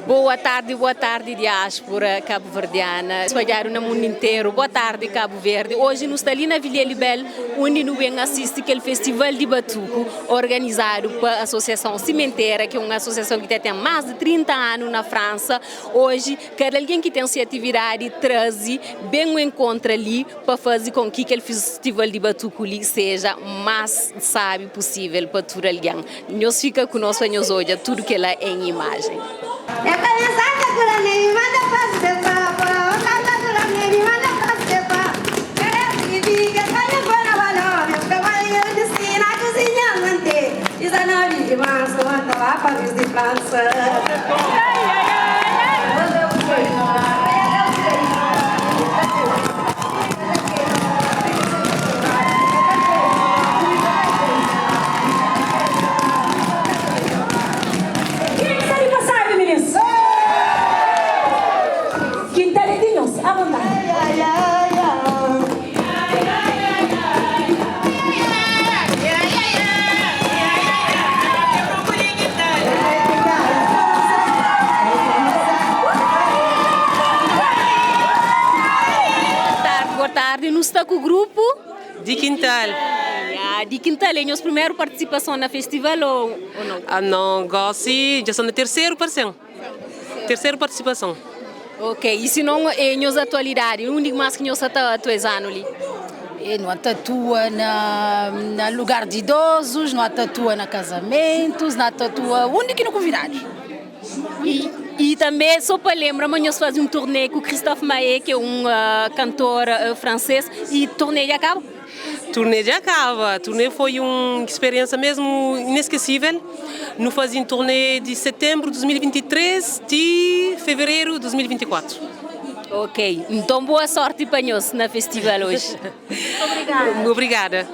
Boa tardi, boa tardi diáspora kabuverdiana spadjadu na mundu interu. Boa tardi Kabu Verdi. Oji nu sta li na Villiers-le-Bel undi nu ben asisti kel festival di batuku organizadu pa Asosiason Simentera, ki é un asosiason ki ta ten más di 30 anu na Fransa. Oji kada algen ki ten se atividadi traze ben un enkontra li pa faze kon ki kel festival di batuku li seja más sabi pusível pa tudu algen. Nhos fika ku nos pa nhos odja tudu kela en imajen. Ken ki sta di pasadu, minis? Kintal é di nhos, avontadi. Boa tardi, nu sta ku grupu. Di Kintal. Ya, di Kintal. É nhos primeru partisipason na festival ou nau? Ah, não, gosi dja sta na terseru parsen, terseru partisipason. Ok, i si non é nhos atualidadi, undi más ki nhos sa ta atua es anu li? E nu ta atua na na lugar di idozus, nu ta atua na kazamentus, nu ta atua undi ki nu konvidadu. I, i tanbê sô pa lenbra ma nhos faze un turnê ku Christophe Maé, ki é un kantor fransês, i turnê dja kaba? Turnê dja kaba. Turnê foi un speriénsa mésmu ineskesível. Nu faze un turnê di setenbru di 2023 ti fevereru di 2024. Ok, nton boa sórti pa nhos na festival oji. Obrigada. Obrigada.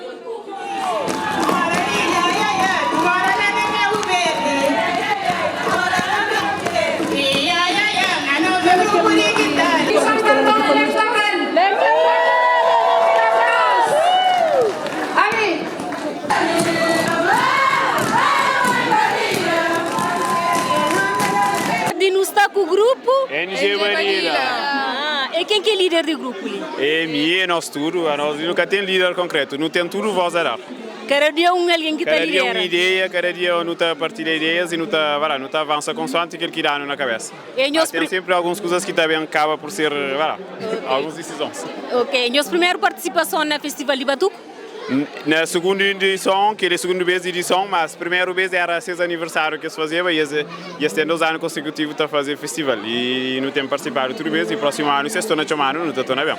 Di nu sta ku grupu. NG Manila. Ah, e ken ki é líder di grupu li? É mi, é nos tudu. Anos nu ka ten líder konkretu, nu ten tudu voz a dar. Kada dia un algen ki ta Kada dia lidera. un ideia, kada dia nu ta partilha ideias i nu ta, va la, nu ta avansa konsoanti kel ki da-nu na kabesa. É Mas nhos ten pri. senpri alguns kuzas ki ta ben kaba pur ser, va la, alguns disizons. Ok, nhos primeru partisipason na festival di batuku? Na sugundu idison, kel é sugundu bes di idison, mas primeru bes era ses aniversáriu ki es fazeba i es i es ten dos anu konsekutivu ta faze festival i nu ten partisipadu tudu bes i prósimu anu si es torna txomanu nu ta torna ben.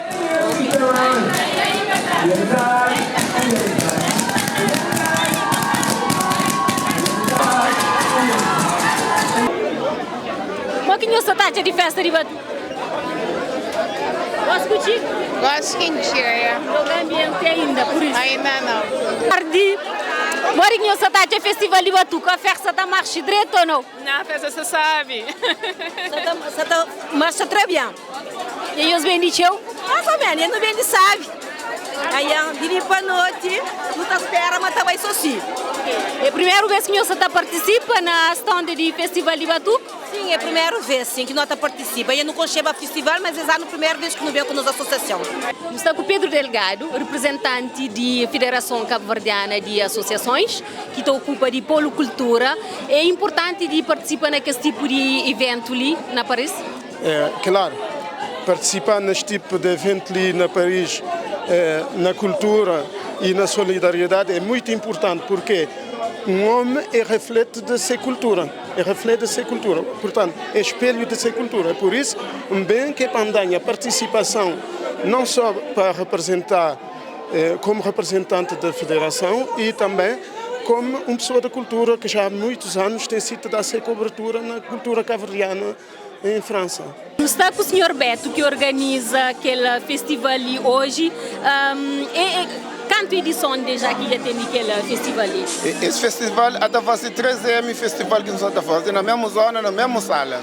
Mo ki nhos ta atxa di festa di batu? Gosi ku txiga? Gosi ki N txiga, ya. Logo ambienti ainda, pur isu. Ainda nau. Tardi. Modi ki nhos sa ta atxa festival di batuka? Festa ta marxa dretu ou nau? Na, festa sta sabi. Sa ta marxa tre bien. E nhos bendi txeu? Mas ou menos, nu bendi sabi. Aian, di li pa noti, nu ta spera ma ta bai so si. É primeru bes ki nhos sa ta partisipa na stand di festival di batuka? Sim, é primeru vez sim ki no ta partisipa. E nu konxeba festival, mas es anu primeru vez ki nu ben ku nos asosiason. Nu sta ku Pedro Delgado, reprezentanti di Federason Kabuverdiana di Asosiasons, ki ta okupa di Polu Kultura. É inpurtanti di partisipa na kes tipu di iventu li na Paris? É klaru, partisipa nes tipu di eventu li na Paris, na kultura i na solidariedadi é muitu inpurtanti, purke un omi é refletu di se kultura. É refletu di se kultura, purtantu, é spelhu di se kultura. É pur isu, N ben ke pa N da nha partisipason, non só pa reprezenta komu reprezentanti di federason i tanben komu un pesoa di kultura ki já muitus anus ten sidu ta da se kobertura na kultura kabuverdiana en Fransa. Nu sta ku Sinhor Beto ki organiza kel festival li oji. Kantu edison deja ki dja ten di kel festival li? Es festival a ta fase 13 festival ki nu sa ta fase na mesmu zona, na mesmu sala.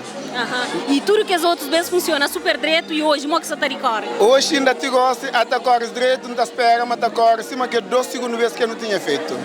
I tudu kes otus bes funsiona super dretu i oji mo ki sa ta dikori? Oji inda ti gosi a ta kori dretu, N ta spera ma ta kori sima kel dos sigundu bes ki nu tinha fetu.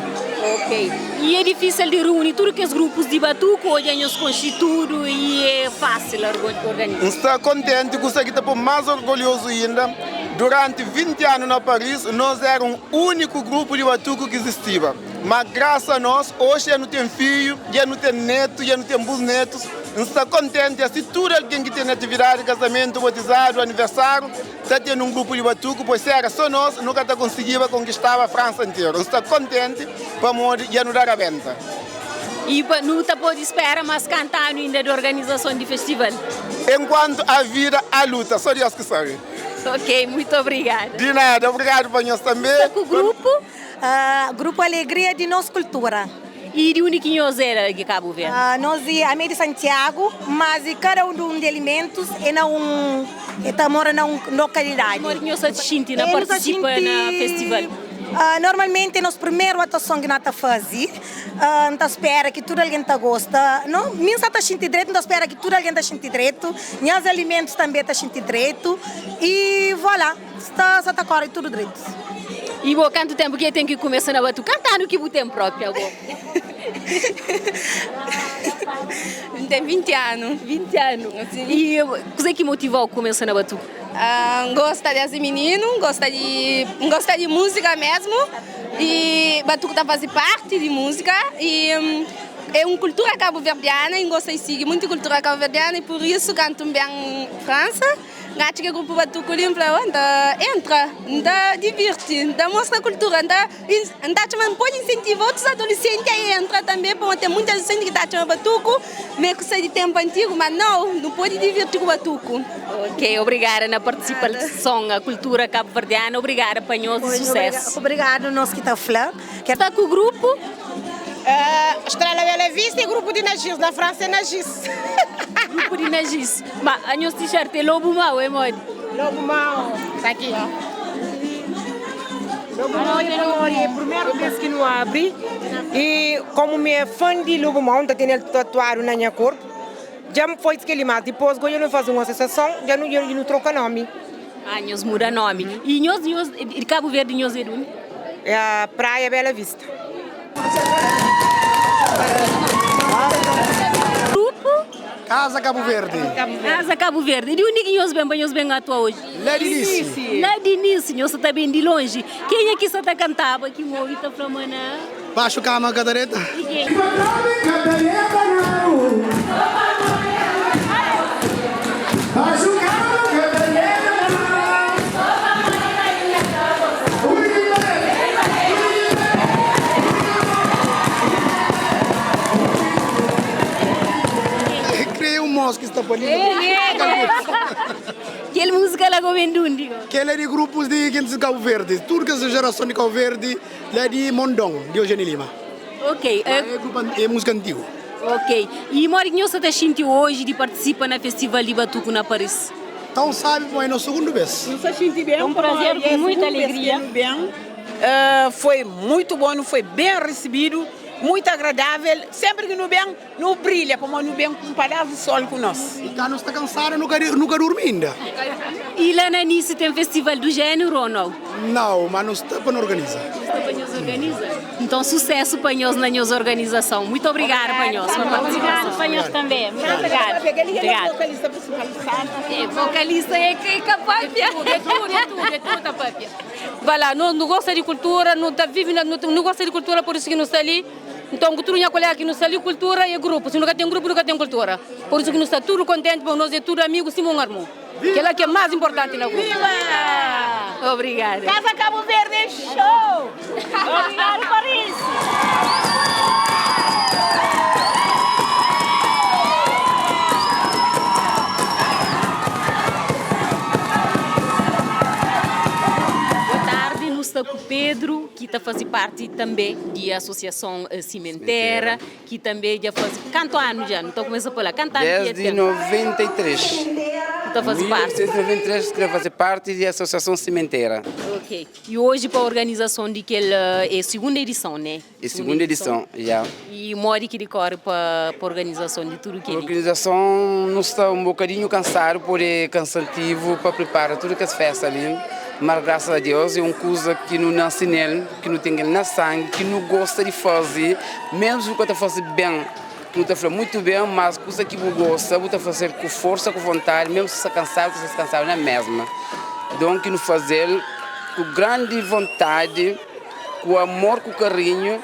Ok. I é difisil di riuni tudu kes grupus di batuku o dja nhos konxi tudu i é fasil organiza? N sta kontenti ku sa ki ta pô-m más orgulhozu inda, duranti 20 anu na Paris, nos éra un úniku grupu di batuku ki izistiba. Má grasa a nos, oxi dja nu ten fidju, dja nu ten netu, dja nu ten busnetus. N sta kontenti asi tudu algen ki ten atividadi, kazamentu, batizadu, aniversáriu, ta ten un grupu di batuku, pois si éra sô nos, nu ka ta konsigiba konkistaba Fransa nteru. N sta kontenti pamodi dja nu da rabenta. I pa nu ta pode spera más kantu anu inda di organizason di festival? Enkuantu há vida, há luta. Sô Deus ki sabe. Ok, muitu obrigada. Di nada, obrigadu pa nhos tanbê. Sta ku grupu? Grupu Alegria di Nos Kultura. I di undi ki nhos é di Kabu Verdi? Nos é ami di Santiagu, mas kada un di alimentus é na un, é ta mora na un lokalidadi. Modi ki nhos ta xinti na partisipa na festival? Normalmenti é nos primeru atuason ki no ta fazi. N ta spera ki tudu algen ta gosta. No, mi N sa ta xinti dretu, N ta spera ki tudu algen ta xinti dretu. Nhas alimentus tanbe ta xinti dretu. I voilà! Sta sa ta kore tudu dretu. I bo, kantu tempu ki e ten ki kumesa na batu? Kantu anu ki bu ten propi abo? N ten 20 anu. 20 anu. I kuze ki motivau kumesa na batu? N gosta des mininu, N gosta di, N gosta di musika mesmu. I batuku ta fazi parti di musika. I é un kultura kabuverdiana i N gosta di sigi munti kultura kabuverdiana i pur isu kantu N ben Fransa, N atxa ke grupu Batuku li, N fla, N ta entra, N ta divirti, N ta mostra kultura, N ta N ta atxa ma N pode insentiva otus adolesenti a entra tanbe, pamodi ten munti adolesenti ki ta atxa ma batuku ma é kusa di tenpu antigu, ma nau, nu pode divirti ku batuku. Ok, obrigada na partisipason a kultura kabuverdiana, obrigada pa nhos i susesu. Obrigadu nos ki ta fla. Sta ku grupu. Estrela Bela Vista é grupu di Najis, na Fransa é Najis. Grupu di Najis. Ma anhos t-shirt é lobu mau é modi? Lobu mau, ta ki. Lobu mau é pamodi é primeru bes ki nu abri i komu mi é fan di lobu mau, N ta tene el tatuadu na nha korpu. Dja N foi kel-li, mas dipôs gosi nu faze un asosiason, dja nu troka nomi. Ah, nhos muda nomi. I nhos, nhos di Kabu Verdi nhos é di undi? É Praia Bela Vista. Grupu? Casa Cabo Verde. Casa Cabo Verde. Di undi ki nhos ben pa nhos ben atua oji? La di Nice. La di Nice. Nhos sa ta ben di lonji. Kenha ki sa ta kantaba ki N obi ta fla ma na. Baxu kama ka ta deta. I kenha? Kre un mos ki sta pa li. Kel múzika la gomen di undi? Kel é di grupus di gentis di Kabu Verdi. Tudu kes jerason di Kabu Verdi la di Mondon, Diogene Lima. Ok. É grupu, é múzika antigu. Ok. I modi ki nhos sta ta xinti oji di partisipa na Festival di Batuku na Paris? Tão sabi pamodi é nos sugundu bes. Nu sta xinti ben É un prazer pamodi ku é muita sugundu bes ki alegria. nu ben. Foi muitu bon, nu foi ben risibidu, muitu agradável. Sénpri ki nu ben, nu brilha pamodi nu ben ku un padás di sol ku nos. I ka nu sta kansadu, nu ka nu ka durmi inda. I la na Nice ten festival du jéneru ou nau? Nau, ma nu sta pa nu organiza. Nu sta pa nhos organiza? Nton susesu pa nhos na nhos organizason. Muitu obrigadu pa nhos pa partisipason. Obrigadu pa nhos tanbe. Muitu obrigadu. Obrigadu. Vokalista é ka papia. É tudu, é tudu, é tudu ta papia. Vai lá, nos nu gosta di kultura, nu ta vive na, nu gosta di kultura, por isu ki nu sta li. Nton, ku tudu nha kolega ki nu sta li, kultura é grupu. Si nu ka ten grupu, nu ka ten kultura. Por isu ki nu sta tudu kontenti, pabia nos é tudu amigu sima un armun. Kela ki é más inportanti na grupu. Viva! Obrigada. Casa Cabo Verde é show! Obrigadu, Paris! Boa tardi, nu sta ku Pedro ki ta faze parti tanbe di Asosiason Simentera, ki tanbe dja faze kantu anu dja? Nu ta kumesa pa la, kantu anu ki dja Desdi ten? 93. Bu ta faze parti? 1993 ki ta faze parti di Asosiason Simentera. Ok. E oji pa organizason di kel é segunda edison, né? É segunda edison, já. E modi ki dikori pa organizason di tudu kel-li? Organizason nu sta un bokadinhu kansadu pode é kansativu pa pripara tudu kes festa li, mas grasas a Deus é un kuza ki nu nase nel, ki nu ten el na sangi, ki nu gosta di faze, mesmu si nu ka ta faze ben, nu ta fla mutu ben, mas kuza ki bu gosta bu ta faze-l ku forsa, ku vontadi, mesmu si sta kansadu, bu ta sta kansadu na mesma. Don ki nu faze-l ku grandi vontadi. Ku amor ku karinhu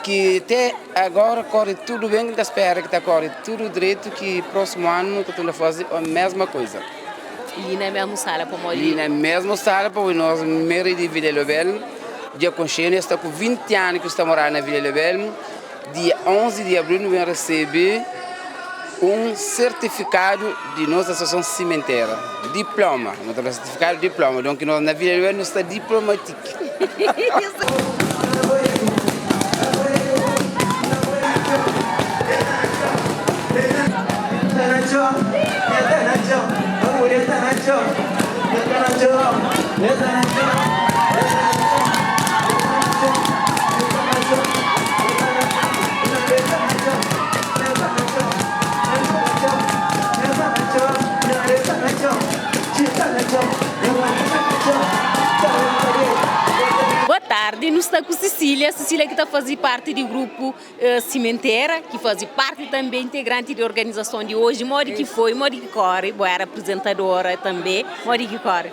ki te agora kore tudu ben, N ta spera ki ta kore tudu dretu ki prosimu anu nu ta torna faze o mesma koiza. Li na mesmu sala pamodi. Li na mesmu sala pamodi nos Mary di Vila Ilobel dja konxenu, es sta ku 20 anu ki sta mora na Vila Ilobel, dia 11 di abril nu ben resebe un sertifikadu di nos asosiason simentera, diploma, nu ta fla sertifikadu diploma, donki nos na Vila Ilobel nu sta diplomatik. Boa tardi, nu sta ku Sisília, Sisília ki ta faze parti di grupu Simentera, ki faze parti tanbe integranti di organizason di oji. Modi ki foi, modi ki kore? Bo era aprizentadora tanbe, modi ki kore?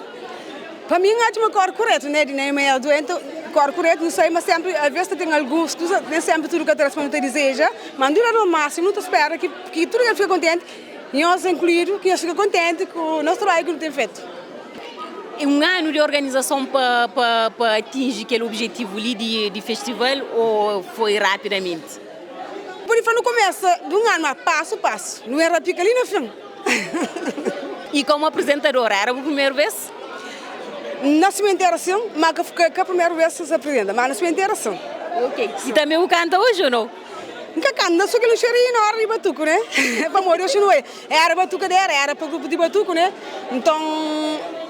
Pa mi, N atxa ma kore kuretu, ne? Di na meia duenti, kore kuretu, nu sai, ma senpri, alves ta ten alguns kuza, nen senpri tudu ka ta responde nu ta dizeja, ma nu ta da no masimu, nu ta spera ki tudu algen fika kontenti. Nhos inkluidu, ki nhos fika kontenti ku nos trabadju ki nu ten fetu. É un anu di organizason pa pa atinji kel objetivu li di festival ô foi rapidamenti? Pode fla nu kumesa di un anu, ma pasu pasu, nu ben rapika li na fin. I komu aprizentadora, éra bu primeru bês? Na simentera sin, ma ka ka primeru bês ki N sa aprizenta, ma na simentera sin. Ok. I tanbe bu kanta oji ô nau? N ka kanta, so kel un xerinhu na ora di batuku, ne? Pamodi oxi nu era batukadeira, era pa grupu di batuku, ne? Nton,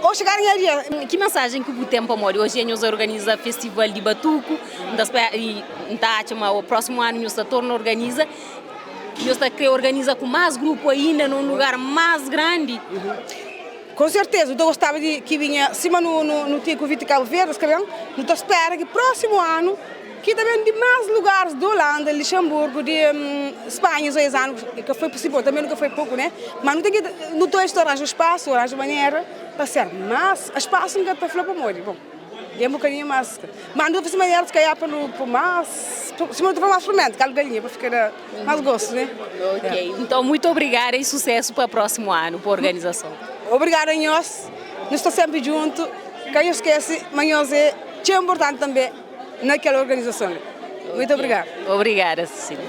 oxi ka era nha dia. Ki mensajen ki bu ten pamodi oxi nhos organiza festival di batuku, N ta spera i N ta atxa ma prósimu anu nhos ta torna organiza, nhos ta kre organiza ku más grupu ainda na un lugar más grandi? Kon serteza, nu ta gostaba di ki binha sima nu nu ten konviti di Kabu Verdi, es ka ben, nu ta spera ki prósimu anu Ki ta ben di más lugaris di Holanda, Lixanburgu, di Spanha, es anu ka foi pusível, tanbe nunka foi poku, né? Ma nu ten ki, nu ta esta ranja spasu, ranja manera pa ser más, spasu N ka ta fla pamodi, bon, é un bokadinhu más, ma nu ta fase manera si kaiá pa nu poi más, sima nu ta fla más fermenta, kaldu galinha pa fika da más gostu, né? Ok, nton muitu obrigada i susésu pa prósimu anu pa organizason. Obrigada nhos, nu sta sénpri djuntu, ka nhos skese ma nhos é txeu inportanti tanbe. Na kel organizason li. Muito obrigada. Obrigada, Cecília.